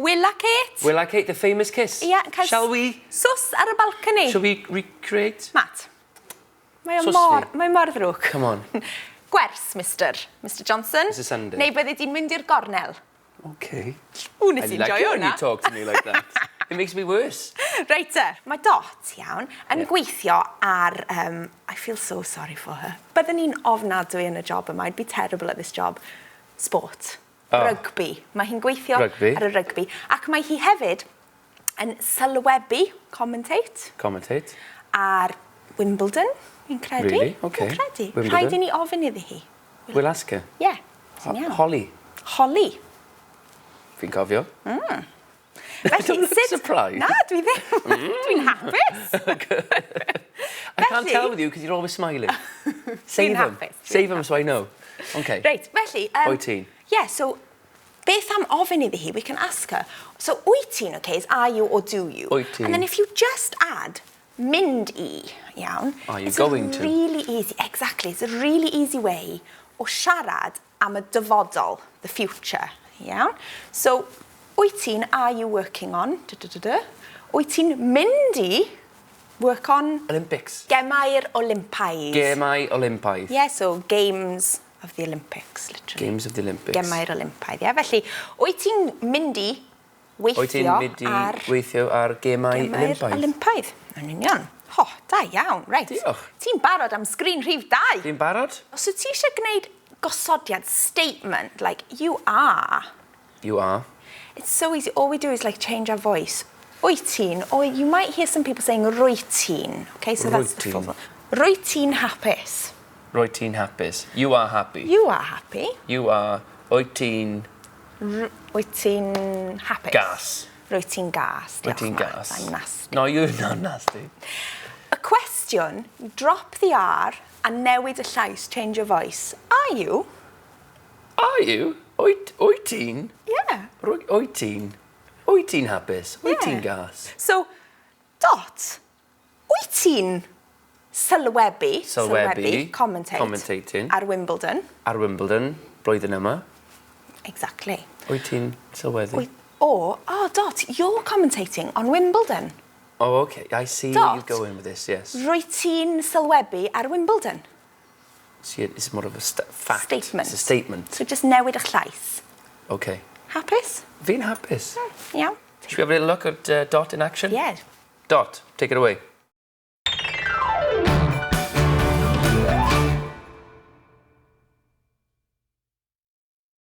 Will a Kate. Will a Kate, the famous kiss. Ie, yn cael Shall we? Sws ar y balcony. Shall we recreate? Matt. Mae o mor, mae mor ddrwg. Come on. Gwers, Mister. Mister Johnson. Mister Sunday. Neu byddi di'n mynd i'r gornel. Okay. Ww, nes i I like enjoio it when hwnna. you talk to me like that. It makes me worse. Reit te, mae Dot, iawn, yn Ie. gweithio ar um, I feel so sorry for her. Byddwn i'n ofnadwy yn y job yma. I'd be terrible at this job. Sport. Oh. Rygbi. Mae hi'n gweithio Rygbi. ar y rygbi. Ac mae hi hefyd yn sylwebu, commentate, Commentate. ar Wimbledon, fi'n credu. Really? Okay. Fi'n credu. Wimbledon. Rhaid i ni ofyn iddi hi. We'll ask her. Ie, yeah, ti'n iawn. Holly. Holly. Fi'n cofio. Felly, Don't look surprised. Na, dwi ddim. Dwi'n hapus. I can't Felly- tell with you because you're always smiling. Save them. hapus, dwi'n Save them so I know. Okay. Reit, felly... Wyt ti'n? Yeah, so beth am ofyn iddi hi, we can ask her. So wyt ti'n, okay, is are you or do you? Wyt ti'n. And then if you just add mynd i, iawn. Are you it's going a to? really easy, exactly, it's a really easy way o siarad am y dyfodol, the future, iawn? So, wyt ti'n, are you working on, da, da, da, da. Wyt ti'n mynd i work on Olympics. Gemau'r Olympaidd. Gemau Olympaidd. Yeah, so Games of the Olympics, literally. Games of the Olympics. Gemau'r Olympaidd, ie. Felly, wyt ti'n mynd i Wyt ti'n weithio mynd i ar weithio ar Gemau Gemau'r Olympaidd? Olympaidd. Yn union. Ho, da iawn, reit. Diolch. Ti'n barod am sgrin rhif 2? Fi'n barod? Os wyt ti eisiau gwneud gosodiad, statement, like, you are. You are. It's so easy. All we do is like change our voice. Wyt ti'n, or you might hear some people saying rwyt ti'n. Okay, so that's the Rwyt full ti'n. Rwyt ti'n hapus. Rwyt ti'n hapus. You are happy. You are happy. You are. Wyt ti'n Wyt ti'n hapus. gas. Rwyt ti'n gas. Wyt Diolch, ti'n Matt. gas. I'm nasty. No, you're not nasty. Y cwestiwn, drop the R a newid y llais, change your voice. Are you? Are you? Wyt, wyt ti'n? Yeah. Wyt ti'n? Wyt ti'n hapus? Wyt ti'n Yeah. gas? So, Dot, wyt ti'n sylwebu, Sylwebu, commentate, commentating. ar Wimbledon? Ar Wimbledon, blwyddyn yma. Exactly. Wyt ti'n sylweddu? Wyt, or, oh, Dot, you're commentating on Wimbledon. Oh, okay. I see where you're Dot. going with this, yes. Rwyt ti'n sylwebu ar Wimbledon? See, it's more of a fact. Statement. It's a statement. So just newid eich llais. Okay. Hapus? Fi'n hapus. Iawn? Should we have a little look at Dot in action? Yeah. Dot, take it away.